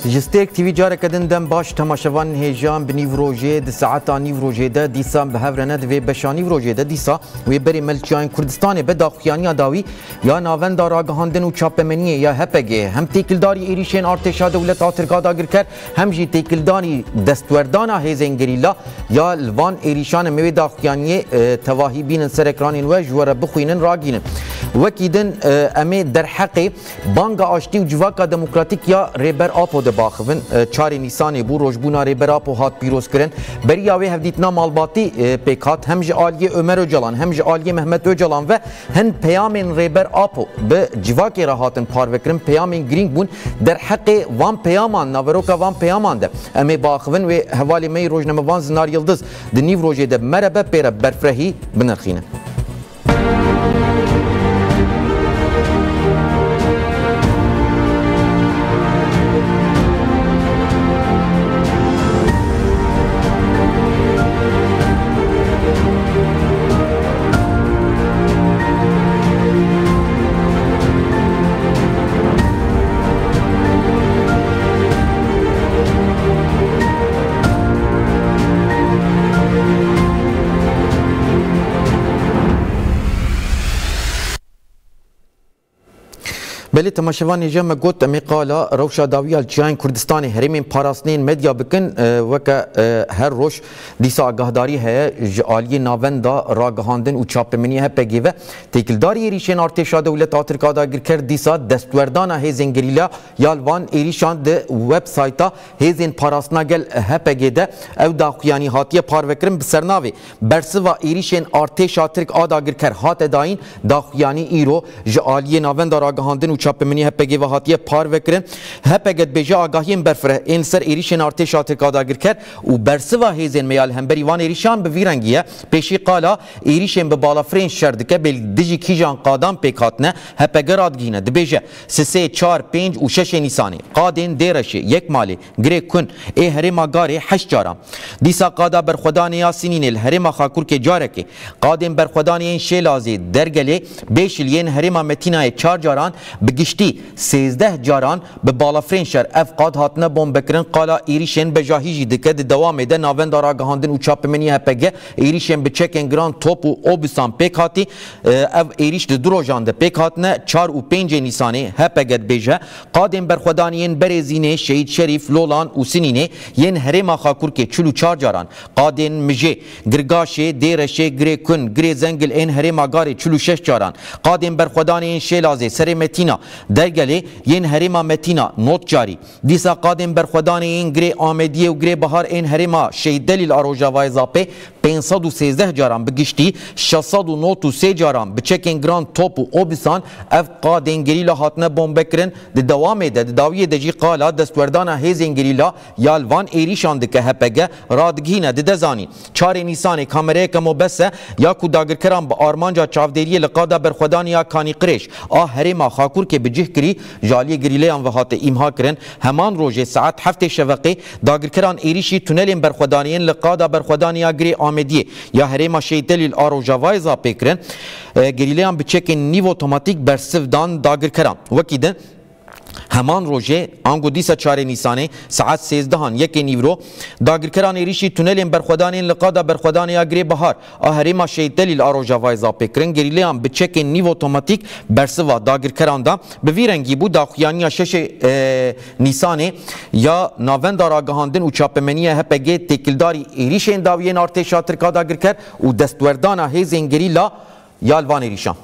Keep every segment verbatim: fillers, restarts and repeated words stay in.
Ji Stêrk T V careke din dem baş, temaşevanên hêja, bi nîv rojê, di saeta nîv rojê de dîsa bi hev re ne, di vê beşa nîv rojê de dîsa wê berê me li Çiyayên Kurdistanê be, daxuyaniya dawî ya Navenda Ragihandin û Çapemeniyê ya H P G, hem têkildarî êrîşên artêşa dewleta Tirk a dagirker, hem jî têkildarî destwerdana hêzên gerîla ya li van êrîşan. Em ê wê daxuyaniyê, e, tevahî bînin ser ekranên we, ji we re bixwînin, ragihînin. Wekî din, e, em ê derheqê banga aştî û civaka demokratîk ya Rêber Apo de biaxivin. E, çarê Nîsanê bû, rojbûna Rêber Apo hat pîrozkirin. Beriya wê hevdîtina malbatî, e, pêk hat. Hem ji aliyê Ömer Ocalan, hem ji aliyê Mehmet Ocalan ve hin peyamên Rêber Apo bi civakê re hatin parvekirin, peyamên girîng bûn. Derheqê van peyaman, naveroka van peyaman de em ê biaxivin. Wê hevalê me yê rojnamevan Zinar Yildiz di nîv rojê de bi me re be, pê re berfirehî binirxînin. Belê, temaşevanê hêja, me got em ê qala rewşa dawiya li Çiyayên Kurdistanê herêmên parastinê yên medya bikin. E, weke, e, her roj dîsa agahdarî heye ji aliyê Navenda Ragihandin û Çapemeniyê H P G ve, têkildarî êrîşên artêşa dewleta Tirk a dagirker dîsa destwerdana hêzên gerîla ya li van êrîşan di websayta Hêzên Parastina Gel, H P G, de ew daxuyanî hatiye parvekirin, bi sernavê Bersiva êrîşên artêşa Tirk a dagirker hate dayîn. Daxuyanî îro ji aliyê Navenda Ragihandin û Çapemeniyê H P G ve hatiye parvekirin. H P G dibêje, agahiyên berfireh ên li ser êrîşên artêşa Tirk a dagirker û bersiva hêzên me ya li hemberî van êrîşan bi vî rengî ye. Pêşî qala êrîşên bi balafirên şer dike, bê li dijî kîjan qadan pêk hatine, H P G radigihîne. Dibêje, sisê, çar, pênc û şeşê Nîsanê qadên Dêreşê, Yekmalê, Girê Kun ê herêma Garê heşt caran. Dîsa qada berxwedanê ya Sinînê li herêma Xakurkê carekê, qadên berxwedanê yên Şêlazê, Dergelê, Bêşil yên herêma Metînayê çar caran, bi giştî sêzdeh caran bi balafirên şer ev qad hatine bombekirin. Qala êrîşên bejahî jî dike, di dewamê de Navenda Ragihandin û Çapemeniyê H P G êrîşên bi çekên giran, top û obusan pêk hatî. Ev êrîş di du rojan de pêk hatine, çar û pêncê Nîsanê. H P G dibêje, qadên berxwedanê yên Berêzînê, Şehîd Şerîf, Lolan û Sinînê yên herêma Xakurkê çil û çar caran, qadên Mijê, Girgaşê, Dêreşê, Girê Kun, Girê Zengil ên herêma Garê çil û şeş caran, qadên berxwedanê yên Şêlazê, Serê Metîna, Dergelê yên herêma Metîna nod carî, dîsa qadên berxwedanê yên Girê Amediyê û Girê Bihar ên herêma Şehîd Delîl a Rojavayê Zapê pênc sed û sêzdeh caran, bi giştî şeş sed û nod û sê caran bi çekên giran, top û obusan ev qadên gerîla hatine bombekirin. Di dewamê de, di dawiyê de jî qala destwerdana hêzên gerîla ya li van êrîşan dike H P G, radigihîne, dide zanîn. Çarê Nîsanê kamereyeke mobese ya ku dagirkeran bi armanca çavdêriyê li qada berxwedanê ya Kanîqirêj a herêma Xakurkê bi cih kirî, ji aliyê gerîleyan ve hate îmha kirin. Heman rojê saet heftê şeveqê dagirkeran êrîşî tunelên berxwedanê yên li qada berxwedanê ya Girê Amediyê ya herêma Şehîd Delîl a Rojavayê Zapê kirin. E, gerîleyan bi çekên nîv otomatîk bersiv dan dagirkeran. Wekî din, heman rojê, ango dîsa çarê Nîsanê, saet sêzdehan yekê nîvro, dagirkeran êrîşî tunelên berxwedanê yên li qada berxwedanê ya Girê Bihar a herêma Şehîd Delîl a Rojavayê Zapê kirin. Gerîleyan bi çekên nîv otomatîk bersiva dagirkeran da. Bi vî rengî bû daxuyaniya şeşê, e, Nîsanê ya Navenda Ragihandin û Çapemeniyê H P G têkildarî êrîşên dawiyên artêşa Tirk a dagirker û destwerdana hêzên gerîla ya li van êrîşan.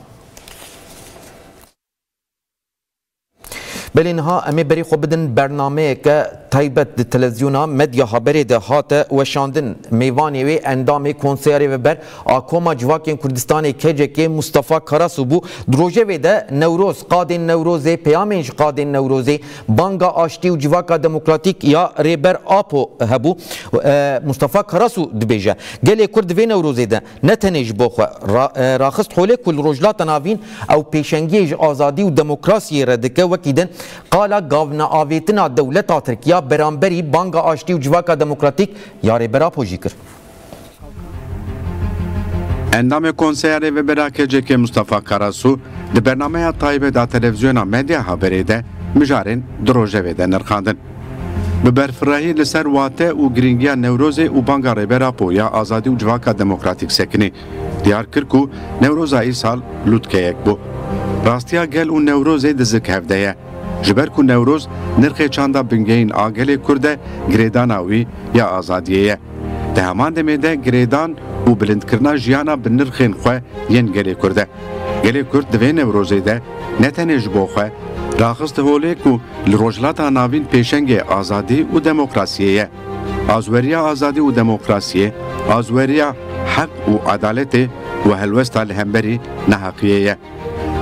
Belê, niha em ê berê xwe bidin bernameyeke taybet di televîzyona Medya Haberê de hate weşandin. Mêvanê wê endamê Konseya Rêveber a Koma Civakên Kurdistanê, K C K, Mustafa Karasu bû. Di rojevê de Newroz, qadên Newrozê, peyamên ji qadên Newrozê, banga aştî û civaka demokratîk ya Rêber Apo hebû. E, Mustafa Karasu dibêje, gelê Kurd di vê Newrozê de ne tenê ji bo xwe ra-, e, raxist holê ku li Rojhilata Navîn ew pêşengiyê ji azadî û demokrasiyê re dike, wekî din qala gavneavêtina dewleta Tirk ya beramberî banga aştî û civaka demokratîk ya Rêber Apo jî kir. Endamê Konseya Rêvebera K C K Mustafa Karasu di bernameya taybet a televîzyona Medya Haberê de mijarên di rojevê de nirxandin. Bi berfirehî li ser wate û girîngiya Newrozê û banga Rêber Apo ya azadî û civaka demokratîk sekinî. Diyar kir ku Newroza îsal lûtkeyek bû. Rastiya gel û Newrozê di zik hev de ye. Ji ber ku Newroz nirxê çanda bingehîn a gelê Kurd e, girêdana wî ya azadiyê ye. Di heman demê de girêdan û bilindkirina jiyana bi nirxên xwe yên gelê Kurd e. Gelê Kurd di vê Newrozê de ne tenê ji bo xwe raxist holê ku li Rojhilata Navîn pêşengê azadî û demokrasiyê ye. Azweriya azadî û demokrasiyê, azweriya heq û edaletê û helwesta li hemberî neheqiyê ye.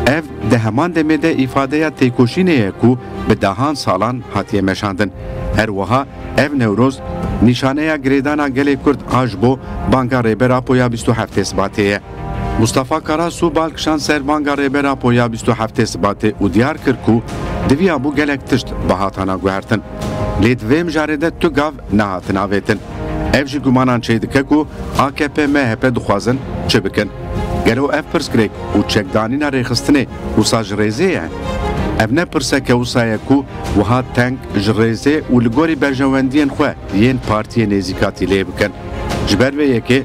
Ev di heman demê de îfadeya têkoşînê ye ku bi dehan salan hatiye meşandin. Her wiha ev Newroz nîşaneya girêdana gelê Kurd a ji bo banga Rêber Apo ya bîst û heftê Sibatê ye. Mustafa Karasu bal kişand ser banga Rêber Apo ya bîst û heftê Sibatê û diyar kir ku diviya bû gelek tişt bi hatana guhertin. Lê di vê mijarê de tu gav nehatin avêtin. Ev jî gumanan çêdike ku A K P M H P dixwazin çi bikin? Gelo ev pirsgirêk û çekdanîna rêxistinê wisa ji rêzê ye? Ev ne pirseke wisa ye ku wiha teng ji rêzê û li gorî berjewendiyên xwe yên partiyê nêzîkatî lê bikin. Ji ber vê yekê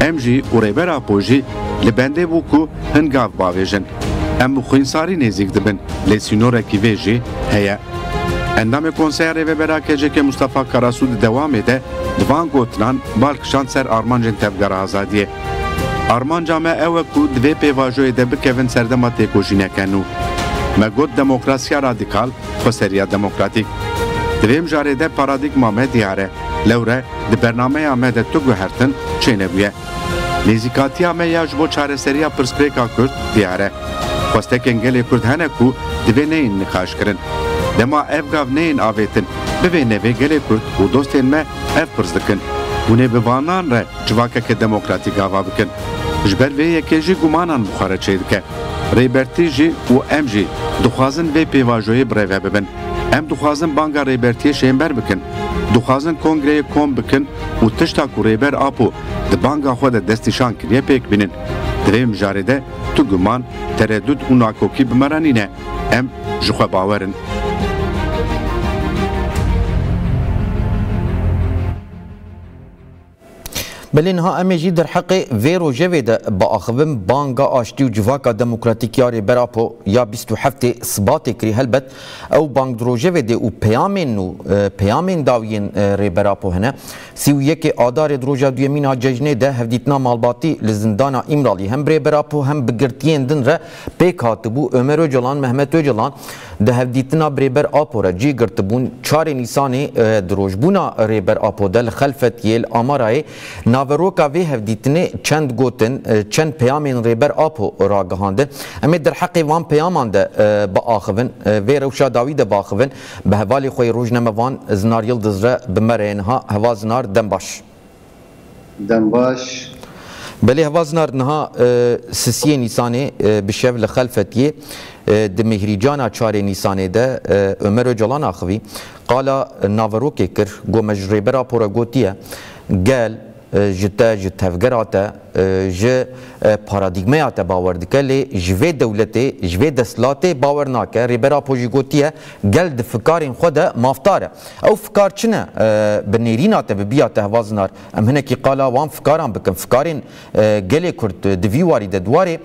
em jî û Rêber Apo jî li bendê bû ku hin gav bavêjin. Em bi xwînsarî nêzîk dibin, lê sînorekî vê jî heye. Endamê Konseya Rêvebera K C K Mustafa Karasu di dewamê de di van gotinan bal kişand ser armancên Tevgera Azadiyê. Armanca me ew e ku di vê pêvajoyê de bikevin serdema têkoşîneke nû. Me got demokrasiya radîkal, xweseriya demokratîk. Di vê mijarê de paradîgma me diyar e. Lewre di bernameya me de tu guhertin çênebûye. Nêzîkatiya me ya ji bo çareseriya pirsgirêka Kurd diyar e. Xwestekên gelê Kurd hene ku divê neyên nîqaşkirin. Dema ev gav neyên avêtin, bivê nevê gelê Kurd û dostên me ev pirs dikin. Hûn ê bi vanan re civakeke demokratîk ava bikin. Ji ber vê yekê jî gumanan bi xwe re çêdike. Rêbertî jî û em jî dixwazin vê pêvajoyê birêve bibin. Em dixwazin banga Rêbertiyê şênber bikin. Dixwazin kongreyê kom bikin û tişta ku Rêber Apo di banga xwe de destnîşan kiriye pêk bînin. Di vê mijarê de tu guman, teredût û nakokî bi me re nîne. Em ji xwe bawer in. Belê niha em ê jî derheqê vê rojevê de biaxivin, banga aştî û civaka demokratîk ya Rêber Apo ya bîst û heftê Sibatê kirî. Helbet ew bang di rojevê de û peyamên nû, e, peyamên dawiyên, e, Rêber Apo hene. Sî û yekê Adarê di roja duyemîn a cejnê de hevdîtina malbatî li zindana Îmralî hem bi Rêber Apo hem bi girtiyên din re pêk hatibû. Ömer Öcalan, Mehmet Öcalan, Di hevdîtina bi Rêber Apo re cî girtibûn. Çarê Nîsanê, e, di rojbûna Rêber Apo de li Xelfetiyê li Amarayê naveroka vê hevdîtinê çend gotin, e, çend peyamên Rêber Apo ragihandin. Em ê derheqê van peyaman de, e, biaxivin, e, vê rewşa dawî de biaxivin. Bi hevalê xwe yê rojnamevan Zinar Yildiz re bi me re ye niha. Heval Zinar, dem baş. Dem baş. Belê heval Zinar, niha, e, sisiyê Nîsanê, e, bi şev li Xelfetiyê, e, di Mihrîcana çarê Nîsanê de, e, Ömer Öcalan axivî. Qala naverokê kir, got, me ji Rêber Apo re gotiye, gel, e, ji te, ji tevgera te, e, ji, e, paradîgmeya te bawer dike, lê ji vê dewletê, ji vê desthilatê bawer nake. Rêber Apo jî gotiye, gel di fikarên xwe de mafdar e. Ew fikar çi ne? E, bi nêrîna te, bi biya te heval Zinar, em hinekî qala wan fikaran bikin. Fikarên, e, gelê Kurd, e, di vî warî de, di warê,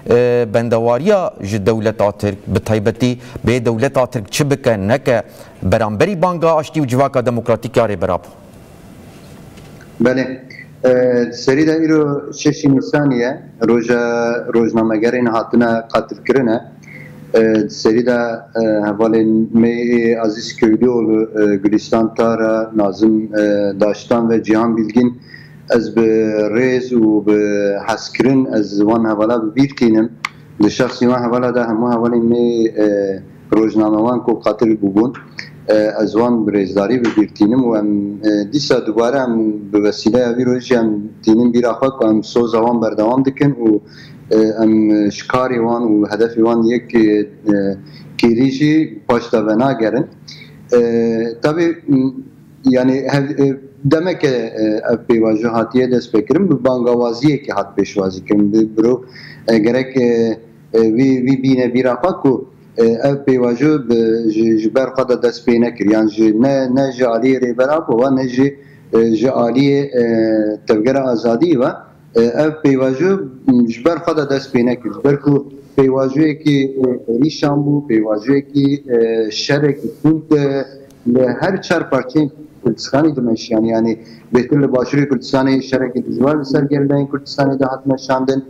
e, bendewariya ji dewleta Tirk, bi taybetî bê dewleta Tirk çi bike, neke, beramberî banga aştî û civaka demokratîk ya Rêber Apo. Belê. E, serî de îro şeşî Nîsanî ye. Roja rojnamegerên hatine qatilkirine. E, di serî de, e, hevalên me yê Aziz Köylüoğlu, e, Gülistan Tara, Nazım, e, Daştan ve Cihan Bilgin, ez bi rêz û bi hezkirin ez wan hevala bi bîr tînim. Di şexsî wan hevala de hemû hevalên me, e, rojnamevan ku qatil bûbûn, e, ez wan bi rêzdarî bi bîr tînim û em, e, dîsa dubare em bi vesîleya vî rojî em tînin bîra xwe ku em soza wan berdewam dikin û, e, em ji karê wan û hedefê wan yek, e, kêlî jî paş de venagerin. E, tabî, m, yanî hev-, e, demeke, e, ev pêvajo hatiye destpêkirin, bi bangawaziyekê hat pêşwazîkirin. Bi, biro, e, gerek, e, e, vî, vî bîne bîra xwe ku E, ev pêvajo bi, ji, ji ber xwe de dest pê nekir, yan ji ne, ne ji aliyê Rêber Apo ve, ne jî, e, ji aliyê, e, Tevgera Azadiyê ve. E, ev pêvajo, m, ji ber xwe de dest pê nekir. Ji ber ku pêvajoyekî, e, êrîşan bû, pêvajoyekî, e, şerekî tund, e, li her çar parçeyên Kurdistanê dimeşiyan. Yanî bêhtir li Başûrê Kurdistanê şerekî dijwar li ser gelbeyên Kurdistanê de hat meşandin.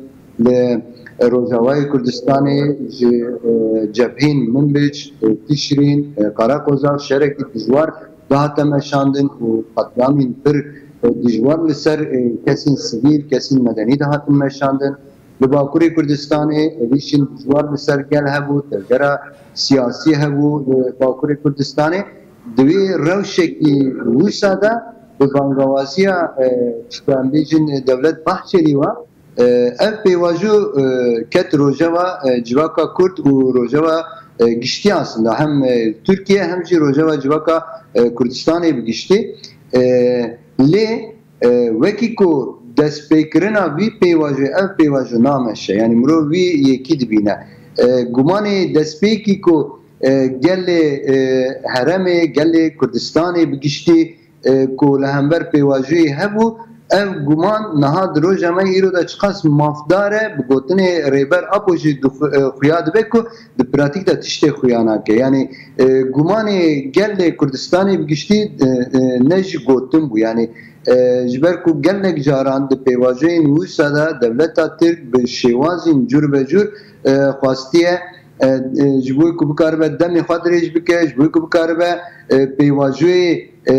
Li Rojavayê Kurdistanê ji, e, cephên Minbic, e, Tişrîn, e, Qarakozak şerekî dijwar dihate meşandin û qetlîamên pir, e, dijwar li ser, e, kesên sivîl, kesên medenî dihatin meşandin. Li Bakurê Kurdistanê êrîşên dijwar li ser gel hebû, tevgera siyasî hebû li Bakurê Kurdistanê. Di wê rewşekî wisa de bi bangawaziya, e, çi em bêjin, Devlet Bahçelî ve, e, ev pêvajo, e, ket rojeva, e, civaka Kurd û rojeva, e, giştî aslında hem, e, Tirkiye hem jî rojeva civaka, e, Kurdistanê bi giştî. E, lê, e, wekî ku destpêkirina vî pêvajoyê, ev pêvajo nameşe, yanî mirov vî yekî dibîne. E, gumanê destpêkî ku, e, gelê, e, heremê, gelê Kurdistanê bi giştî, e, ku li hember pêvajoyê hebû, ev guman niha di roja me îro de çiqas mafdar e, bi gotinê Rêber Apo jî dixu-, e, xuya dibe ku di pratîk de tiştê xuya nake. Yanî, e, gumanê gelê Kurdistanê bi giştî, e, e, ne ji gotin bû. Yanî, e, ji ber ku gelek caran di pêvajoyên wisa de dewleta Tirk bi şêwazên cûr be cûr, e, xwestiye, e, e, ji bo ku bikaribe demê xwe dirêj bike, ji bo ku bikaribe, e, pêvajoyê, e,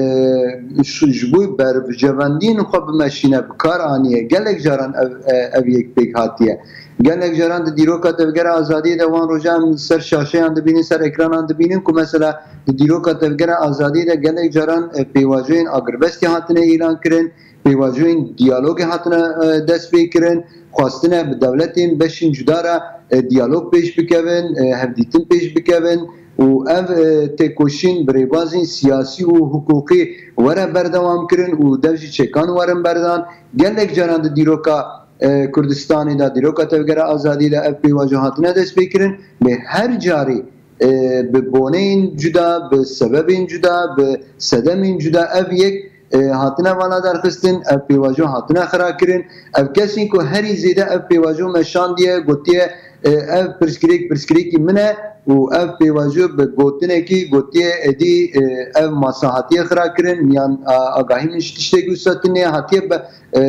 ji, ji bo bercevendiyên xwe bimeşîne, bi kar aniye. Gelek caran ev, e, ev yek pêk hatiye. Gelek caran di dîroka Tevgera Azadiyê de, wan rojan em ser şaşeyan dibînin, ser ekranan dibînin ku mesela di dîroka Tevgera Azadiyê de gelek caran, e, pêvajoyên agirbestî hatine îlan kirin, pêvajoyên diyalogê hatine, e, dest pê kirin, xwestine bi dewletên beşên cuda re, e, diyalog pêş bikevin, e, hevdîtin pêş bikevin û ev, e, têkoşîn bi rêbazên siyasî û hiqûqî were berdewam kirin û dev jî çêkan werin berdan. Gelek caran di dîroka, e, Kurdistanê de, dîroka Tevgera Azadiyê de ev pêvajo hatine dest pê kirin. Lê her carî, e, bi boneyên cuda, bi sebebên cuda, bi sedemên cuda ev yek, e, hatine vala derxistin, ev pêvajo hatine xira kirin. Ev kesên ku herî zêde ev pêvajo meşandiye, gotiye, e, ev pirsgirêk pirsgirêkî min e û ev pêvajo bi gotinekî gotiye êdî, e, ev masa hatiye xira kirin, yan, a, agahî min ji tiştekî wisa tune hatiye be, e,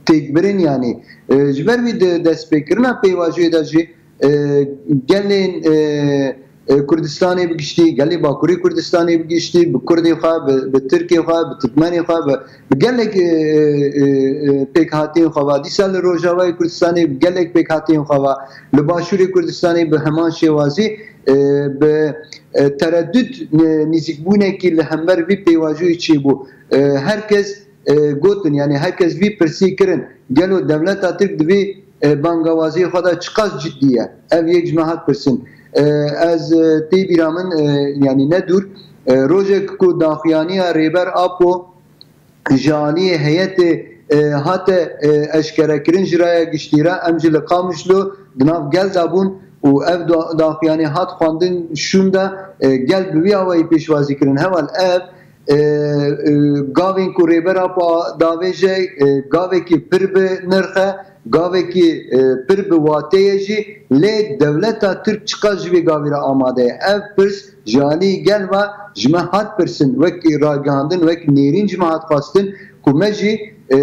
têkbirin yanî. E, ji ber vî di destpêkirina pêvajoyê de jî, e, gelên, e, e, Kurdistanê bi giştî, gelê Bakurê Kurdistanê bi giştî, bi Kurdê xwe, bi, bi Tirkê xwe, bi Tirkmenê xwe, bi, bi gelek, e, e, e, pêkhatiyên xwe ve, dîsa li Rojavayê Kurdistanê bi gelek pêkhatiyên xwe ve, li Başûrê Kurdistanê bi heman şêwazî, e, bi, e, teredût, e, nîzîkbûnekî li hember vî pêvajoyê çêbû. E, her kes, e, gotin, yanî her kes vî pirsî kirin, gelo dewleta Tirk di vî, e, bangawaziyê xwe de çiqas cidî ye? Ev yek ji me hat pirsin. E, ez, e, tê bîra min, e, yanî ne dûr, e, rojek ku daxuyaniya Rêber Apo ji aliyê heyetê, e, hate, e, eşkerekirin ji raya giştî re, em jî li Qamişlo di nav gel de bûn û ev da-, daxuyanî hat xwendin şûnde, e, gel bi vî awayî pêşwazî kirin. Heval ev, e, e, gavên ku Rêber Apo davêje, e, gavekî pir bi nirx e, gavekî, e, pir bi watê ye jî, lê dewleta Tirk çiqas ji vê gavî re amade ye? Ev pirs ji alî gel ve ji me hat pirsin, wek ragihandin, wek nêrîn ji me hat xwestin ku me jî, e,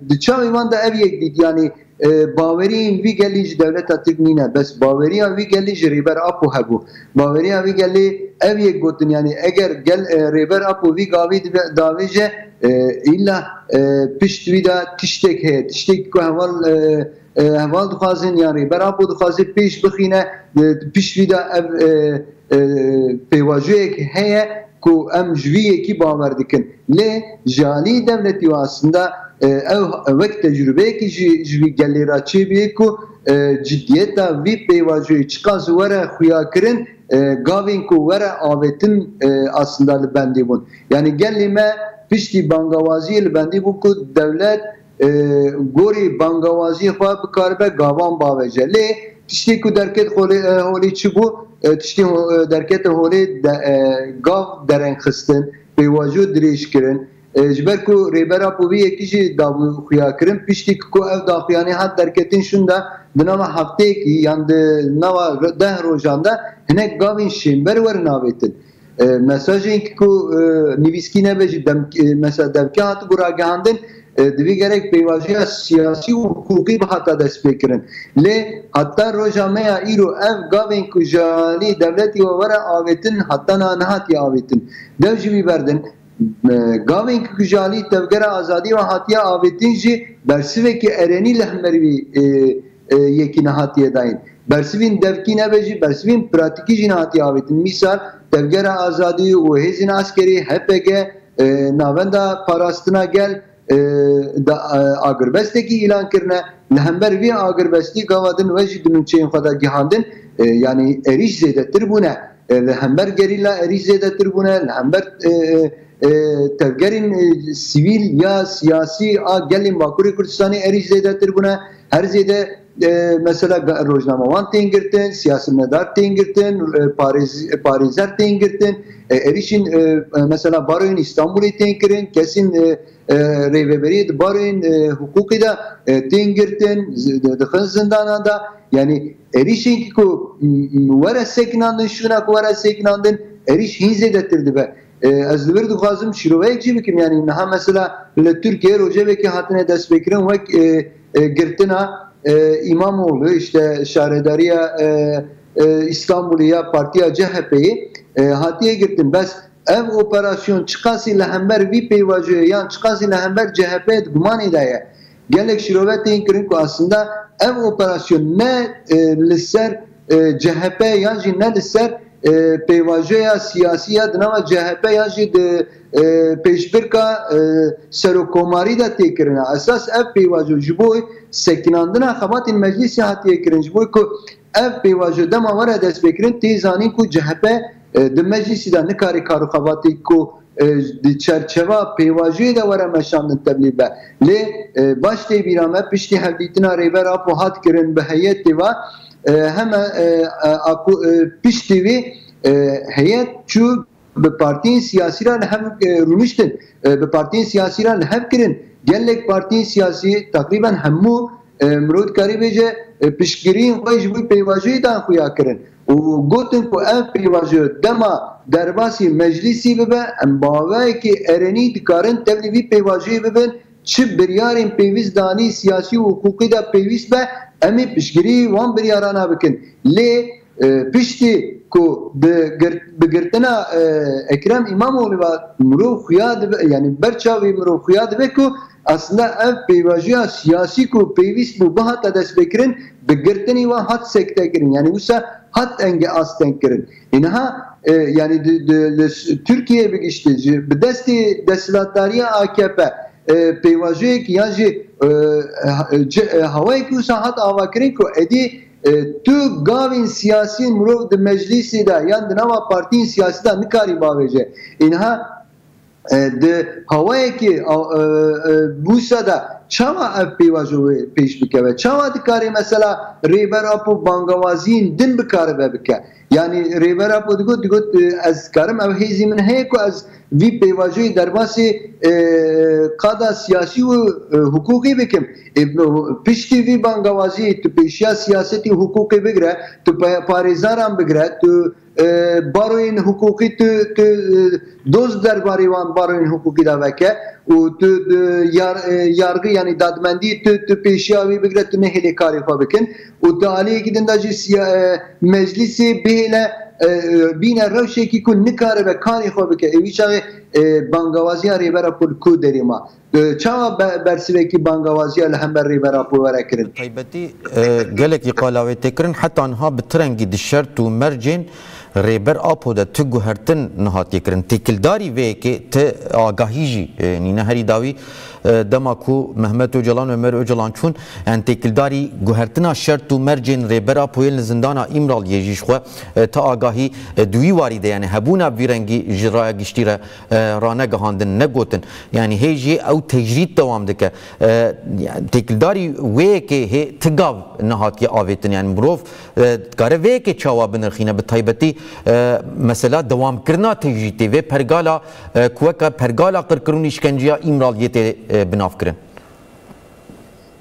di çaxê wan de ev yek dît, yanî, e, baweriyên vî gelî ji dewleta Tirk nîne, bes baweriya vî gelî ji Rêber Apo hebû. Baweriya vî gelî ev yek gotin, yanî eger gel, e, Rêber Apo vî gavî dibe-, davêje, e, îlla, e, pişt wî de tiştek heye, tiştek ku heval, e, e, heval dixwazin yan Rêber Apo dixwaze pêş bixîne, e, pişt vî de ev, e, e, pêvajoyek heye ku em ji vî yekî bawer dikin. Lê ji alî dewletî ve aslında, e, ew wek tecrubeyekî ji, ji vî gelê re çêbûye ku, e, cidiyeta vî pêvajoyê çiqas were xuyakirin, e, gavên ku were avêtin, e, aslında li bendê bûn. Yanî gelê me piştî bangawaziyê li bendê bû ku dewlet, e, gorî bangawaziyê xwe bikaribe gavan bavêje. Lê Tiştê ku derket holê, e, holê çi bû? E, tiştê ho-, e, derkete holê de, e, gav dereng xistin, pêvajo dirêj kirin. E, ji ber ku Rêber Apo vî yekî jî dabû xuya kirin, piştî ku ev daxuyanî hat derketin şûnda, di nava hefteyekî yan di nava deh rojan de hinek gavên şênber werin avêtin. E, mesajên ku, e, nivîskî nebe jî dem-, e, mesela devke hatibû ragihandin, e, divê gerek pêvajoya siyasî û hiqûqî bihata destpêkirin. Lê heta roja me ya îro ev gavên ku ji alî dewletî we were avêtin, heta niha nehatiye avêtin. Dev ji vî berdin, e, gavên ku ji alî Tevgera Azadî we hatiye avêtin jî bersivekî erenî li hember wî, e, e, yekî nehatiye dayîn. Bersivîn devkî nebe jî, bersivîn pratîkî jî nehatiye avêtin. Mîsal, Tevgera Azadî û hêzên eskerî, H P G, e, navenda parastina gel, e, da, e, agirbestekî îlan kirine. Li hember vî agirbestî gava din we jî di nûçeyên xwe de gihandin, e, yanî êrîş zêdetir bûne. E, li hember gerîla êrîş zêdetir bûne, li hember, e, e, e, tevgerên, e, sivîl ya siyasî a gelên Bakurê Kurdistanê êrîş zêdetir bûne. Her zêde, e, mesela ga-, rojnamevan tên girtin, siyasetmedar tên girtin, e, parêz-, parêzer tên girtin. E, êrîşên, e, e, mesela baroyên Îstanbulê tên kirin, kesên, e, e, rêveberiyê di baroyên, e, hiqûqê de, e, tên girtin, zi-, di-, dixin zindanan de. Yanî êrîşên ku, m-, m-, were sekinandin, şûna ku were sekinandin, êrîş hîn zêdetir dibe. E, ez li vir dixwazim şîroveyek jî bikim. Yanî niha mesela li Tirkiyeyê rojevekê hatine destpêkirin wek, e, e, girtina, e, Îmamoğlu, işte şaredariya, e, e, Îstanbulê ya partiya C H P'yê, e, hatiye girtin. Bes ev operasyon çiqasî li hember vî pêvajoyê yan çiqasî li hember C H P di gumanê de ye? Gelek şîrove tên kirin ku aslında ev operasyon ne, e, li ser, e, C H P yan jî ne li ser, e, pêvajoya siyasî ya di nava C H P yan jî di, e, pêşbirka, e, serokkomarî de tê kirine. Esas ev pêvajo ji bo sekinandina xebatên meclîsê hatiye kirin. Ji bo ku ev pêvajo dema were destpêkirin, tê zanîn ku C H P, e, di meclîsî de nikare kar û xebatê ku, e, di çerçeva pêvajoyê de were meşandin tevlî be. Lê, e, baş tê bîra me, piştî hevdîtina Rêber Apo hat kirin bi heyetê ve, e, heme, e, e, aku-, e, piştî vî, e, heyet çû bi partiyên siyasî re li hev, e, rûniştin, e, bi partiyên siyasî re li hev kirin. Gelek partiyên siyasî, teqrîben hemû, e, mirov dikarî bêje, e, piştgiriyên xwe ji bo pêvajoyê dan xuya kirin û gotin ku ev pêvajoye dema derbasî meclîsî bibe, em bi awayekî erenî dikarin tevlî vî pêvajoyê bibin, çi biryarên pêwîst danî siyasî û hiqûqî de pêwîst be, em ê piştgirî wan biryarana bikin. Lê, e, piştî ku bi gir-, bi girtina, e, Ekrem Îmamoğlu ve mirov xuya dibe, yanî ber çavê mirov xuya dibe ku aslında ev pêvajoya siyasî ku pêwîst bû bihata destpêkirin, bi girtinî ve hat sektekirin. Yanî wisa hat enge astengkirin. Îniha, e, yanî di, di, li s-, Tirkiye bigiştî jî bi destê desthilatdariya A K P, e, pêvajoyek yan jî, e, ha-, ci-, e, hawayekî wisa hat avakirin ku êdî, e, tu gavên siyasî mirov di meclîsê de yan di nava partiyên siyasî de nikarî bavêje. Îniha, e, di hawayekî, a, e, e, wisa de çawa ev pêvajo wê pêş bikeve? Çawa dikare mesela Rêber Apo bangawaziyên din bikaribe bike? Yanî Rêber Apo digot, digot, e, ez dikarim, ev hêzî min heye ku ez vî pêvajoyê derbasî, e, qada siyasî û, e, hiqûqî bikim. E, piştî vî bangawaziyê tu pêşiya siyasetî hiqûqî bigire, tu pa-, parêzaran bigire, tu, e, baroyên hiqûqî tu, tu, e, doz derbarê wan baroyên hiqûqî de veke û tu, e, yar-, e, yargî, yanî dadmendî tu, tu pêşiya wî bigire, tu nehêlê karê xwe bikin û tu aliyekî din de jî siya-, e, meclîsê bihêle, e, bîne rewşekî ku nikaribe karê xwe bike. Ê wî çaxê, e, bangawaziya Rêber Apo li ku derê ma? E, çawa be-, bersivekî bangawaziya li hember Rêber Apo were kirin? Bi taybetî, e, gelekî qala wê tê kirin, heta niha bi tirengî di şert û mercên Rêber Apo de ti guhertin nehatiye kirin. Têkildarî vê yekê ti agahî jî, e, nîne. Herî dawî, e, dema ku Mehmet Ocalan û Ömer Ocalan çûn, yani têkildarî guhertina şert û mercên Rêber Apoyê li zindana Îmraliyê jî ji xwe, e, ti agahî, e, di wî warî de, yani hebûna vî rengî ji raya giştî re, e, ranegihandin, negotin. Yani hê jî ew tecrîd dewam dike. E, yani têkildarî wê yekê hê ti gav nehatiye avêtin. Yani mirov e, dikare vê yekê çawa binirxîne, bi taybetî, e, mesela dewamkirina tecrîtê vê pergala, e, ku weke pergala qirkirûn û îşkenceya Îmraliyê tê, e, binavkirin?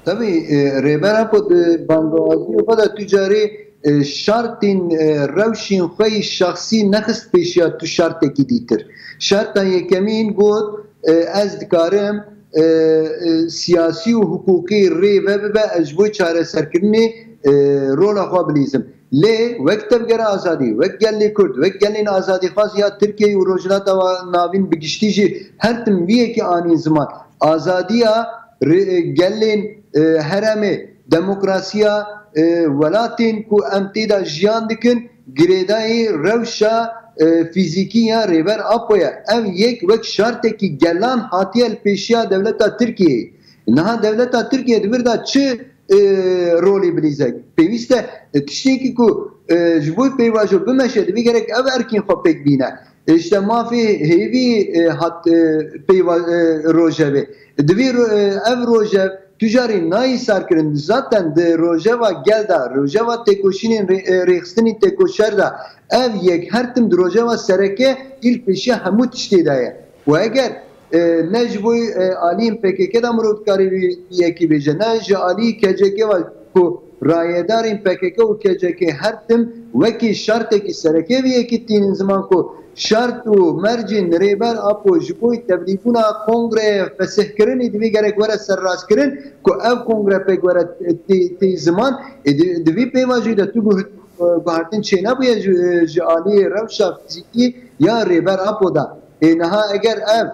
Tabii, e, Rêber Apo di bangewaziyê xwe de tu carê, e, şartên, e, rewşên xwe yî şexsî nexist pêşiya tu şartekî dîtir. Şarta yekemîn got, e, ez dikarim, e, e, siyasî û hiqûqî rê ve bibe, ez ji bo çareserkirinê, e, rola xwe bilîzim. Lê wek Tevgera Azadî, wek gelê Kurd, wek gelên azadîxwaz ya Tirkiyeyê û Rojhilata Wa-, Navîn bi giştî jî her tim vî yekê anîn ziman. Azadiya rê-, gelên, e, herêmê, demokrasiya, e, welatên ku em tê de jiyan dikin, girêdayî rewşa, e, fîzîkî ya Rêber Apo ye. Ev yek wek şartekî gelan hatiye li pêşiya dewleta Tirkiyeyê. Niha dewleta Tirkiye di vir de çi, e, rolê bilîze? Pêwîst e, e, tiştekî ku, e, ji bo pêvajo bimeşe, divê gerek ev erkên xwe pêk bîne. E, işte mafê hêvî, e, hat, e, pêva-, e, rojevê. Divê ro-, e, ev rojev tu carî nayî sarkirin. Zaten di rojeva gel de, rojeva têkoşînên rê-, e, rêxistinî têkoşer de, ev yek her tim di rojeva sereke îl pêşiya hemû tiştê de ye. Û eger, e, ne ji bo, e, aliyên P K K de mirov dikarî vî yekî bêje, ne ji aliyê K C K ve ku rayedarên P K K û K C K her tim wekî şartekî sereke vî yekî tînin ziman ku şart û mercên Rêber Apo ji bo tevlîbûna kongreyê fesihkirinê divê gerek were serrastkirin ku ev kongre pêk were tê, tê ziman. Ê di, di vî pêvajoyê de tu guh-, guhertin çênebûye ji, ji aliyê rewşa fîzîkî ya Rêber Apo de. Ê niha eger ev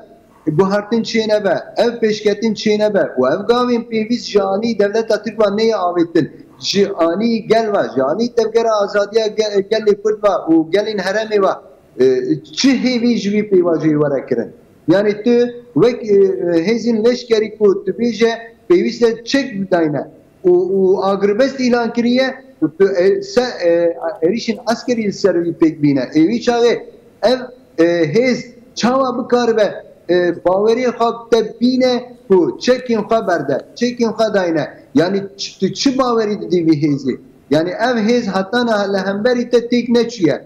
guhertin çênebe, ev pêşketin çênebe û ev gavên pêwîst ji alî dewleta Tirk ve neyê avêtin, ji alî gel ve, ji alî Tevgera Azadiya Ge-, Gelê Kurd ve û gelên herêmê ve, e, çi hêvî ji vî pêvajoyê were kirin? Yani tu wek, e, e, hêzên leşkerî ku tu bêje pêwîst e çek bidayne, û, û agirbest îlan kiriye û tu, e, se-, e, êrîşên eskerî li ser wî pêk bîne. Ê wî çaxê ev, e, hêz çawa bikaribe, e, baweriyê xwe te bîne ku çekên xwe berde, çekên xwe dayne? Yani ç-, tu çi bawerî didî vî hêzê? Yani ev hêz heta niha li hemberî te têk neçûye.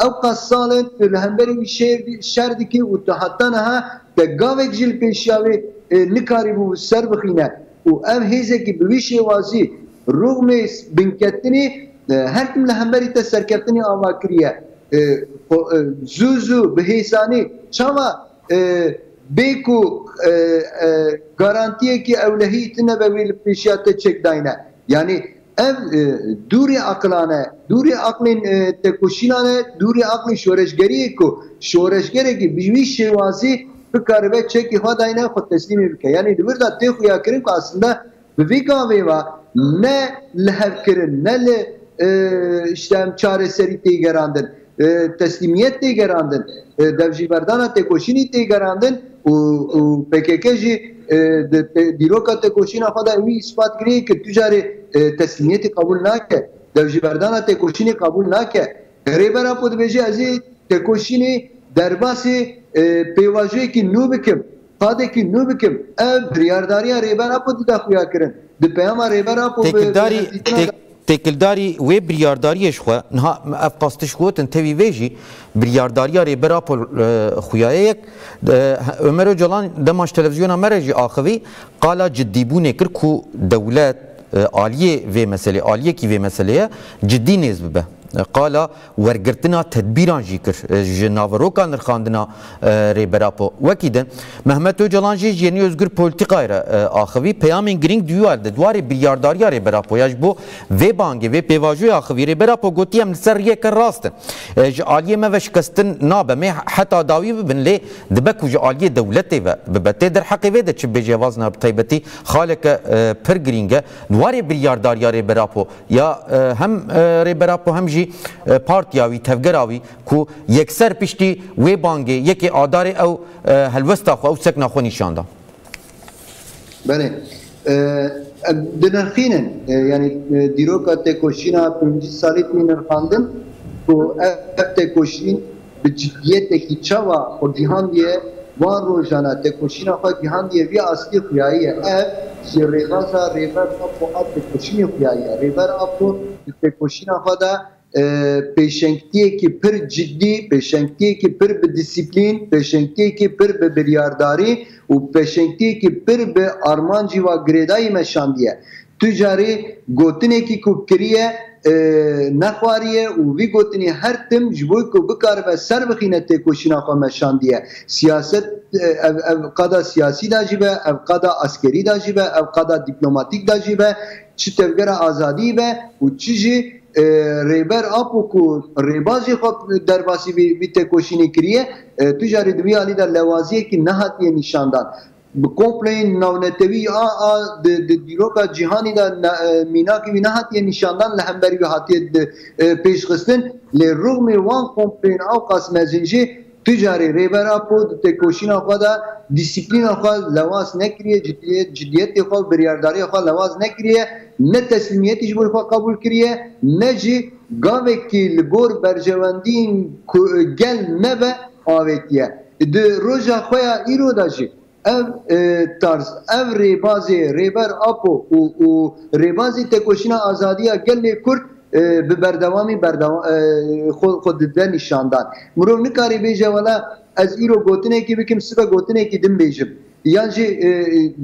Ew qas sal in tu li hemberî wî şer, şer dikî û tu heta niha te gavek jî li pêşiya wê, e, nikarîbû ser bixîne. Û ev hêzekî bi wî şêwazî rûxmê binketinê, e, her tim li hemberî te serkeftinê ava kiriye. E, xo-, e, zû zû bi hêsanî çawa, e, bê ku, e, e, garantiyekî ewlehî tune be wê li pêşiya te çek dayne? Yani ev, e, dûrî aqilane, dûrî aqlên, e, tekoşînan e, dûrî aqlên şoreşgeriyê ku şoreşgerekî bi wî şêwazî bikaribe çekî xwe dayne xwe teslîmê bike. Yani di vir de tê xuyakirin ku aslında bi vî gavê ve ne lihevkirin, ne li, e, işte em çareserî tê gerandin, e, teslîmiyet tê gerandin, e, devjîberdana têkoşînî tê gerandin û, û P K K jî, e, di te-, dîroka têkoşîna xwe de wî îspat kiriye ku tu carê, e, teslîmiyetê qebûl nake, devjîberdana têkoşînê qebûl nake. Rêber Apo dibêje, ez ê têkoşînê derbasî, e, pêvajoyekî nû bikim, qadekî nû bikim. Ev biryardariya Rêber Apo dide xuya kirin. Di peyama Rêber Apo bi Têkildarî, hevdîtina têk-, têkildarî wê biryardariyê ji xwe, niha ev qas tişt gotin, tevî vê jî biryardariya Rêber Apo, e, xuya ye yek. E, Ömer Ocalan dema ji televizyona me re jî axivî, qala ciddîbûnê kir ku dewlet, e, aliyê vê meselê, aliyekî vê meselê ye, ciddî nêz bibe. E, qala wergirtina tedbîran jî kir, e, ji naveroka nirxandina, e, Rêber Apo. Wekî din, Mehmet Ocalan jî ji Yeni Özgür Politikayê re, e, axivî, peyamên girîng di wî warî de, di warê biryardariya Rêber Apo ya ji bo vê bangê, vê pêvajoyê axivî, Rêber Apo gotiye, em li ser riyeke rast in. E, ji aliyê me ve şikestin nabe, em ê heta dawî bibin, lê dibe ku ji aliyê dewletê ve bibe. Tê derheqê vê de çi bêje, Vazna, bi taybetî xaleke, e, pir girîng e. Di warê biryardariya Rêber Apo ya, e, hem, e, Rêber Apo hem jî e, partiya wî, tevgera wî ku yekser piştî wê bangê yekê Adarê ew, e, helwesta xwe, ew sekna xwe nîşan da. Belê. E, em dinirxînin, e, yanî, e, dîroka têkoşîna pêncî salî tê nirxandin ku ev, ev têkoşîn bi ciddiyetekî çawa xwe gihandiye, wan rojana têkoşîna xwe gihandiye vî astî xuyayiye. Ev ji rêbaza Rêber Apo a têkoşînê xuyayiye. Rêber Apo di têkoşîna xwe de, e, pêşengtiyekî pir cidî, pêşengtiyekî pir bi disiplîn, pêşengtiyekî pir bi biryardarî û pêşengtiyekî pir bi armancî wa girêdayî meşandiye. Tu carî gotinekî ku kiriye, e, nexwariye û vî gotinî her tim ji bo ku bikaribe ser bixîne têkoşîna xwe meşandiye. Siyaset, e, ev, ev qada siyasî de jî be, ev qada askerî de jî be, ev qada dîplomatîk de jî be, çi tevgera azadî be û çi jî, e, Rêber Apo ku rêbazê xwe derbasî vî, vî têkoşînê kiriye, e, tu carî di vî alî de lewaziyekî nehatiye nîşandan. Bi kompleyên navnetewî a, a di, di dîroka cîhanî de ne, e, mînakî wî nehatiye nîşandan, li hemberî wî hatiye di, e, pêşxistin. Lê rûxmê wan kompleyên ewqas mezin jî tu carî Rêber Apo di têkoşîna xwe de dîsîplîna xwe lewaz nekiriye, cidiyet, cidiyetê xwe, biryardariya xwe lewaz nekiriye, ne teslîmiyetî ji bo xwe qebûl kiriye, ne jî gavekî li gor berjewendiyên ku gel nebe avêtiye. Di roja xwe ya îro de jî ev, e, tarz, ev rêbazê Rêber Apo û, û rêbazê têkoşîna azadiya gelê Kurd, e, bi berdewamî berdewa-, e, xwe, xwe dide nîşandan. Mirov nikarî bêje, wela ez îro gotinekî bikim, sibe gotinekî din bêjim. Yan jî, e,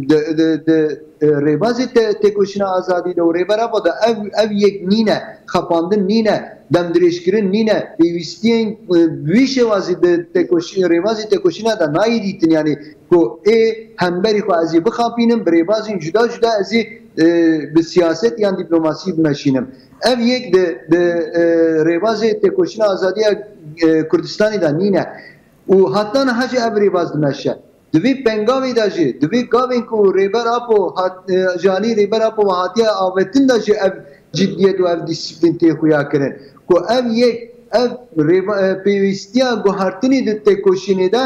di, di, di, e, rêbazê te-, têkoşîna azadî de û Rêber Apo de ev, ev yek nîne, xapandin nîne, demdirêjkirin nîne, pêwîstiyên, e, bi wî şêwazî di têkoşî-, rêbazê têkoşîna de nayê dîtin, yanî ku ê hemberî xwe ez ê bixapînim, bi rêbazên cuda cuda ez ê, e, bi siyaset yan dîplomasî bimeşînim. Ev yek di, di, e, rêbazê têkoşîna azadiya, e, Kurdistanê de nîne. Û heta niha jî ev rêbaz dimeşe. Di vî pengavê de jî, di vî gavên ku Rêber Apo hat, e, ji alî Rêber Apo ve hatiye avêtin de jî ev ciddiyet û ev dîsîplîn tê xuya kirin. Ku ev yek, ev rêba-, e, pêwîstiya guhertinê di têkoşînê de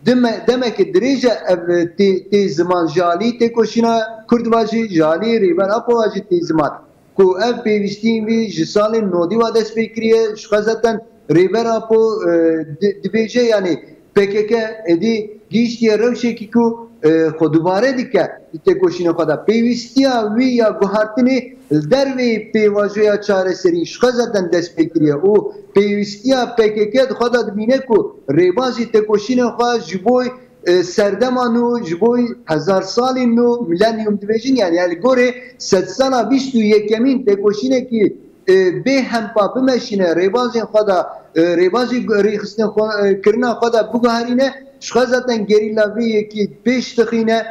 dime-, demeke dirêj e ev, e, tê, tê ziman ji alî têkoşîna Kurd ve jî, ji alî Rêber Apo ve jî tê ziman. Ku ev pêwîstiyên vî ji salên nodî wa dest pê kiriye, ji xwe zaten Rêber Apo, e, di-, dibêje, yanî P K K êdî gihîştiye rewşekî ku, e, xwe dubare dike di têkoşîna xwe de. Pêwîstiya wî ya guhartinê li derveyî pêvajoya çareserî ji xwe zaten dest pê kiriye û pêwîstiya P K K di xwe de dibîne ku rêbazî têkoşîna xwe ji bo e, serdema nû, ji bo hezar salên nû, milenyum dibêjin, yanî li gorê sedsala bîst û yekemîn têkoşînekî, e, bê hempa bimeşîne, rêbazên xwe de, e, rêbazî rêxistin xwe, e, kirina xwe de biguherîne, ji xwe zaten gerîla vê yekî pêş dixîne,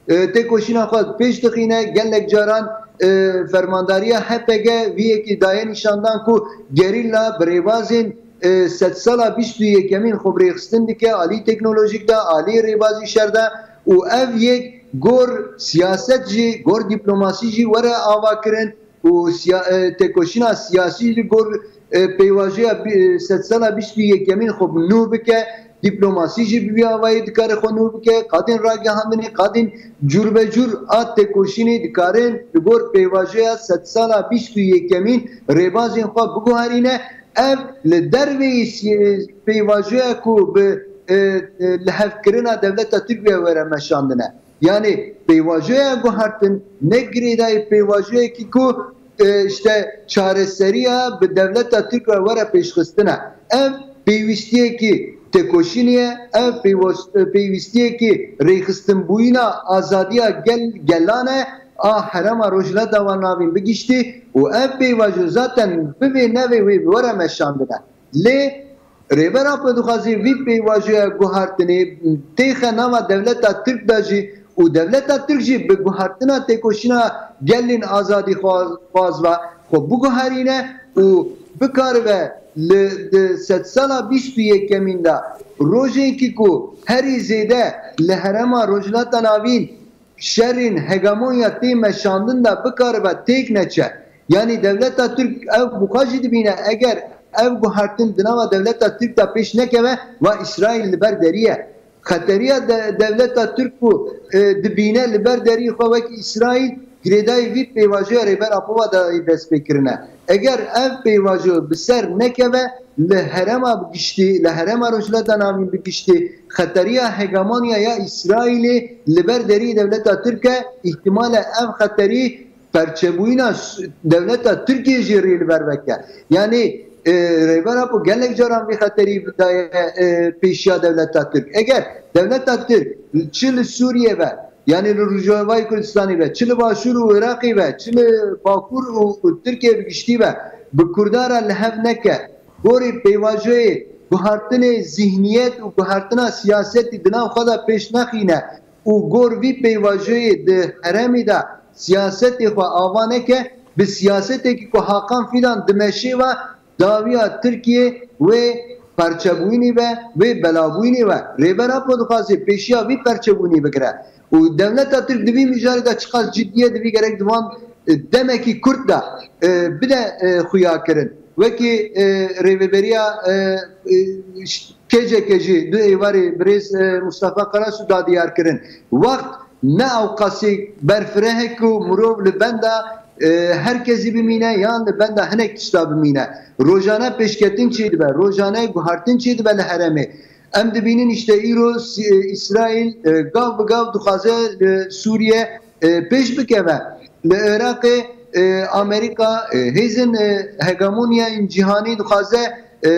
e, têkoşîna xwe pêş dixîne, gelek caran, e, fermandariya H P G vê yekî daye nîşandan ku gerîla bi rêbazên e, sedsala bîst û yekemîn xwe bi rêxistin dike, alî teknolojîk de, alî rêbazî şer de û ev yek gor siyaset jî, gor dîplomasî jî were ava kirin û siya-, e, têkoşîna siyasî jî gor, e, pêvajoya bî-, e, sedsala bîst û yekemîn xwe bi nû bike, dîplomasî jî bi vî avayî dikare xwe nû bike, qadên ragihandinê, qadên cûrbecûr a têkoşînê dikarin li gor pêvajoya sedsala bîst û yekemîn rêbazên xwe biguherîne. Ev li derveyî sî-, pêvajoya ku bi, e, e, lihevkirina dewleta Tirk ve were meşandine. Yanî pêvajoya guhertin ne girêdayî pêvajoyekî ku, e, işte çareseriya bi dewleta Tirk ve were pêşxistine. Ev pêwîstiyekî têkoşînê ye, ev pêwos-, e, pêwîstiyekî rêxistinbûyîna azadiya gel-, gelan e. A herêma Rojhilata wan navîn bigiştî û ev pêvajo zaten bivê nevê wê bi were meşandine. Lê Rêber Apo dixwaze vî pêvajoya guhartinê têxe nava dewleta Tirk de jî û dewleta Tirk jî bi guhartina têkoşîna gelên azadî xwaz-, xwaz ve xwe biguherîne û bikaribe li, di sedsala bîst û yekemîn de rojekî ku herî zêde li herêma Rojhilata Navîn şerên hegemonya tê meşandin de bikaribe têk neçe. Yanî dewleta Tirk ev bi xwe jî dibîne, eger ev guhertin di nava dewleta Tirk de pêş nekeve, va Îsraîl li ber derî ye. Xeteriya de, dewleta Tirk ku, e, dibîne li ber derî xwe wekî Îsraîl, girêdayî vî pêvajoya Rêber Apo ve de dest pê kirine. Eger ev pêvajo bi ser nekeve, li herêma bi giştî, li herêma Rojhilata Navîn bi giştî, xeteriya hegemoniya ya Îsraîlê li ber derî dewleta Tirk e, îhtimal e ev xeterî perçebûyîna s-, dewleta Tirkiyê jî rê li ber veke. Yanî, e, Rêber Apo gelek caran vî xeterî daye, e, pêşiya dewleta Tirk. Eger dewleta Tirk çi li Sûriye ve, yanî li Rojavayê Kurdistanê ve, çi li Başûr û Iraqê ve, çi li Bakur û, û Tirkiye bi giştî ve, bi Kurda re li hev neke, gorî pêvajoyê guhartinê zihniyet û guhartina siyasetî di nav xwe de pêş nexîne, û gor vî pêvajoyê di herêmê de siyasetê xwe ava neke, bi siyasetekî ku Hakan Fîdan dimeşê ve dawiya Tirkiye wê perçebûyînê ve, wê belabûyînê ve. Rêber Apo dixwaze pêşiya vî perçebûyînê bigire. Û dewleta Tirk di vî mijarê de çiqas ciddiye divî gerek di van, e, demekî kurt de, e, bide, e, xuya kirin. Wekî, e, rêveberiya, e, e, K C K jî du êvarê birêz, e, Mustafa Karasu da diyar kirin. Wext ne ewqasî berfireh e ku mirov li benda, e, her kesî bimîne yan li benda hinek tişta bimîne. Rojane pêşketin çêdibe, rojane guhartin çêdibe li herêmê. Em dibînin îşte îro Si-, e, Îsraîl, e, gav bi gav dixwaze li Sûriye, e, pêş bikeve. Li Iraqê, e, Amerîka, e, hêzên, e, hegemonyayên cîhanî dixwaze, e,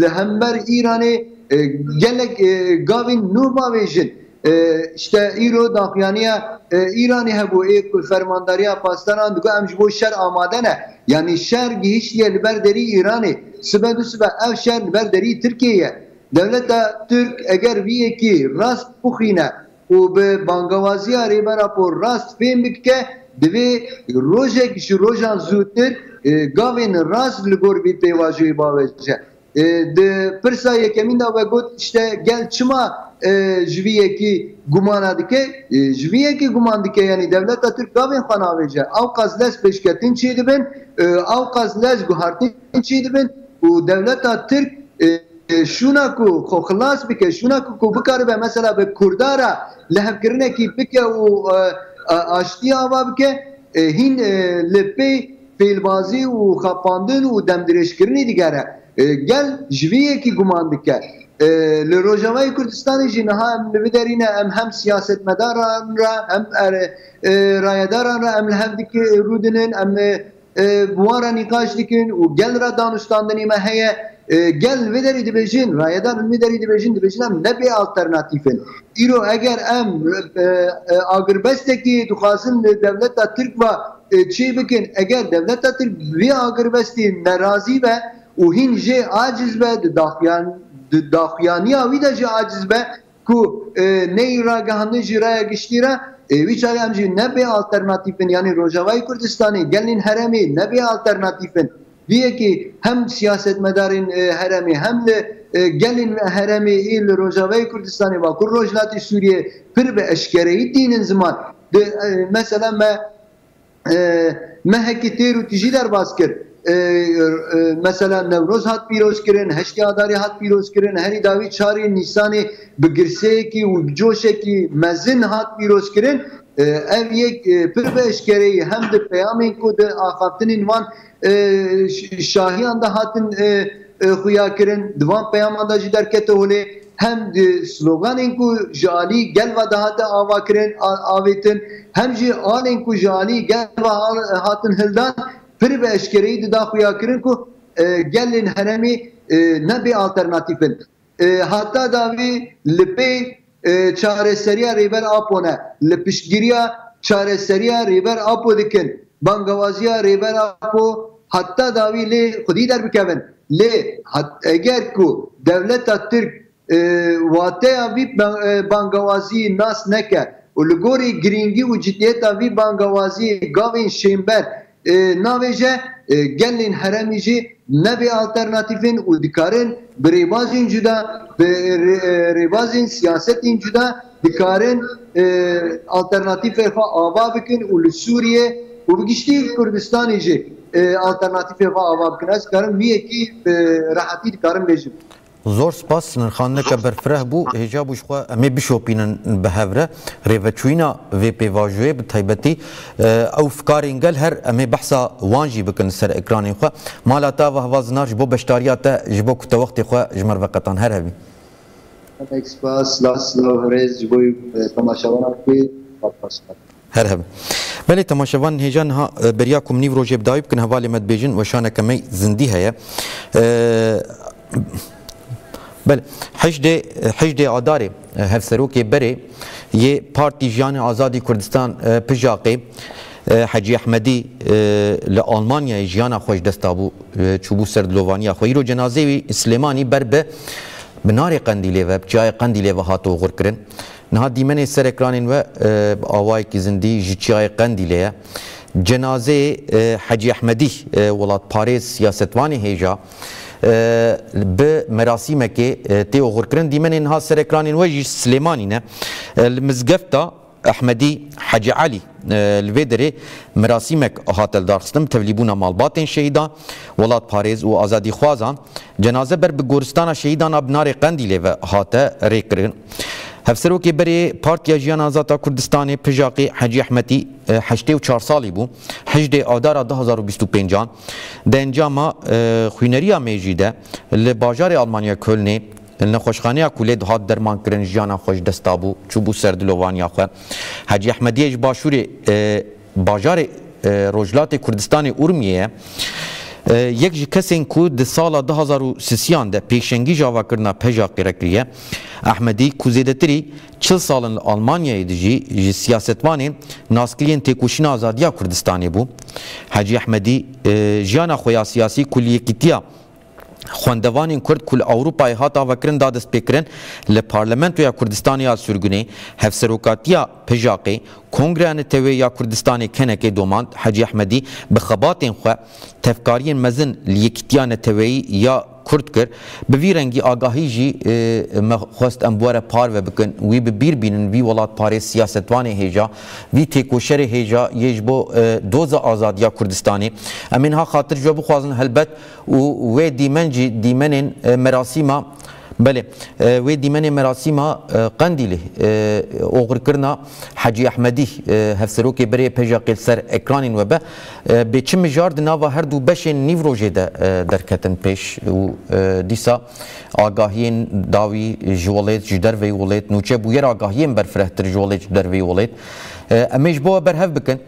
li hember Îranê, e, gelek, e, gavên nû bavêjin. E, îşte îro daxuyaniya, e, Îranê hebû, ê ku fermandariya pasdaran digot, em ji bo şer amade ne. Yanî şer gihiştiye li ber derî Îranê. Sibe du sibe ev şer li ber derî Tirkiyê ye. Dewleta Tirk eger vî yekî rast bixwîne û bi bangewaziya Rêber Apo rast fêm bike, divê rojek ji rojan zûtir, e, gavên rast li gor vî pêvajoyê bavêje. E, di pirsa yekemîn de we got, işte gel çima, e, ji vî yekî gumana dike? E, ji vî yekî guman dike, yanî dewleta Tirk gavên xwe navêje. Ewqas lez pêşketin çêdibin, e, ewqas lez guhartin çêdibin û dewleta Tirk, e, e, şûna ku xwe xilas bike, şûna ku, ku bikaribe mesela bi Kurda re lihevkirinekî bike û, e, e, aştiyê ava bike, e, hîn, e, li pê fêlbazî û xapandin û demdirêjkirinê digere. E, gel ji vî yekî guman dike. E, li Rojavayê Kurdistanê jî niha em li vî derî ne, em hem siyasetmedaran re, hem er-, e, rayedaran re em li hev dike rûdinin, em, e, e, bi wan re nîqaş dikin û gel re danûstandinê me heye. E, gel li vê derî dibêjin, rayedan li vê derî dibêjin, dibêjin em ne bê alternatîf in. Îro eger em, e, e, agirbestekî dixwazin li dewleta Tirk ve, e, çê bikin, eger dewleta Tirk vê agirbestê nerazî be û hîn jê aciz be, di daxuyan-, di daxuyaniya wî de jî aciz be, ku, e, neyê ragihandin jî raya giştî re, e, wî çaxê em jî ne bê alternatîf in, yanî Rojavayê Kurdistanê, gelên herêmê ne bê alternatîf in. Vî yekê hem siyasetmedarên, e, herêmê, hem li, e, gelên herêmê ê li Rojavayê Kurdistanê, Bakur Rojhilatê Sûriyê pir bi eşkereyî tînin ziman. Di, e, mesela me e, mehekî têr û tijî derbas kir. E, e, mesela Newroz hat pîrozkirin, heştê Adarê hat pîrozkirin, herî dawî çarê Nîsanê bi girseyekî û bi coşekî mezin hat pîrozkirin. E, ev yek, e, pir bi eşkereyî hem di peyamên ku di axaftinên wan, e, ş-, şahiyan de hatin, e, e, xuya kirin, di van peyaman de jî derkete holê, hem di sloganên ku ji alî gel ve dihate ava kirin, a-, avêtin, hem jî alên ku ji alî gel ve hal-, hatin hildan, pir bi eşkereyî dida xuya kirin ku, e, gelên herêmê, e, ne bê alternatîf in. E, heta dawî li pê, e, çareseriya Rêber Apo ne, li piştgiriya çareseriya Rêber Apo dikin. Bangewaziya Rêber Apo heta dawî lê xwedî derbikevin. Lê hat-, eger ku dewleta Tirk, e, wateya vî ban-, e, bangewaziyê nas neke û li gorî girîngî û cidiyeta vî bangewaziyê gavên şênber, e, navêje, e, gelên herêmî jî ne bê alternatîf in û dikarin bi rêbazên cuda, bi rê-, e, rêbazên siyasetên cuda dikarin, e, alternatîfê xwe ava bikin û li Sûriye û bi giştî Kurdistanê jî e, alternatîfê ve ava bikin. Ez karim vî yekî bi rehetî dikarim bêjim. Zor spas, nirxandineke berfireh bû. Hêja bû ji xwe em ê bişopînin bi hev re. Rêveçûyîna vê pêvajoyê bi taybetî, e, ew fikarên gel her em ê behsa wan jî bikin li ser ekranên xwe. Mala te ava Heva Zinar ji bo beşdariya te, ji bo ku te wextê xwe ji me re veqetan. Her hebî. Gelek spas, silav, silav, rêz ji bo, e, temaşevanan ku Her hebe. Belê, temaşevan hêja niha, e, beriya ku min nîv rojê bi dawî bikin, hevalê me dibêjin, weşaneke me zindî heye. E, belê, hejdê, hejdê Adarê, e, hevserokê berê yê Partî Jiyanê Azadî Kurdistan, e, Pijaqê, e, Hecî Ehmedî, e, li Almanyayê jiyana xwe ji dest dabû, e, çûbû ser dilovaniya xwe. Îro cenazeyê wî Silêmanî ber bi binarê Qendîlê ve, bi çiyayê Qendîlê ve hat oxirkirin. Niha dîmenê ser ekranên we, e, bi awayekî zindî ji çiyayê Qendîlê ye. Cenazeyê, e, Hecî Ehmedî, e, welatparêz, siyasetvanê hêja, e, bi merasîmekê, e, tê oxirkirin. Dîmenê niha ser ekranên we jî Silêmanî ne. E, li mizgefta Ehmedî Hecî Elî, e, li vê derê merasîmek hate lidarxistin bi tevlîbûna malbatên şehîdan, welatparêz û azadîxwazan. Cenaze ber bi goristana şehîdan a Binarê Qendîlê ve hate rêkirin. Hevserokê berê Partiya Jiyana Azad a Kurdistanê, Pijaqê Hecî Ehmedî, e, heştê û çar salî bû. Hejdê Adara du hazar û bîst û pêncan di encama, e, xwîneriya mêjî de li bajarê Almanya Kölnê li nexweşxaneya ku lê dihat derman kirin jiyana xwe ji dest dabû, çûbû ser dilovaniya xwe. Hecî Ehmediyê ji başûrê, e, bajarê, e, Rojhilatê Kurdistanê Urmiyê ye. E, yek ji kesên ku di sala du hazar û sisiyan de pêşengî ji avakirina Pejaqê re kiriye. Ehmedî ku zêdetirî çil sal in li Almanyayê dijî, ji siyasetvanên naskiriyên têkoşîna azadiya Kurdistanê bû. Hecî Ehmedî, e, jiyana xwe ya siyasî ku li yekîtiya xwendevanên Kurd ku li Ewropayê hat avekirin da destpêkirin, li Parlamentoya Kurdistanê ya Sirgunê, hevserokatiya Pijaqê, Kongreya Neteweyî ya Kurdistanê kenekê domand. Hecî Ehmedî bi xebatên xwe tevkariyên mezin li Yekîtiya Neteweyî ya Kurd kir. Bi vî rengî agahî jî, e, me xwest em bi we re parve bikin. Wî bi bîr bînin, vî welatparêz, siyasetvanê hêja, vî têkoşerê hêja yê ji bo, e, doza azadiya Kurdistanê. Em ê niha xatir ji we bixwazin helbet û wê dîmen jî dîmenên, e, merasîma, belê, e, wê dîmenê merasîma, e, Qendîlê, e, oxirkirina Hecî Ehmedî, e, hevserokê berê Pejaqê li ser ekranên we be. E, bê çi mijar di nava her du beşên nîvrojê de, e, derketin pêş û, e, dîsa agahiyên dawî ji welêt, ji derveyî welêt, nûçe bûyer agahiyên berfirehtir ji welêt, ji derveyî welêt. E, em ê ji bo we berhev bikin.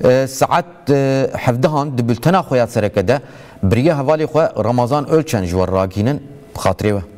E, saet, e, hevdehan di bultena xwe ya sereke de bi riya hevalê xwe Ramazan Ölçen ji we re ragihînin, bi xatirê we.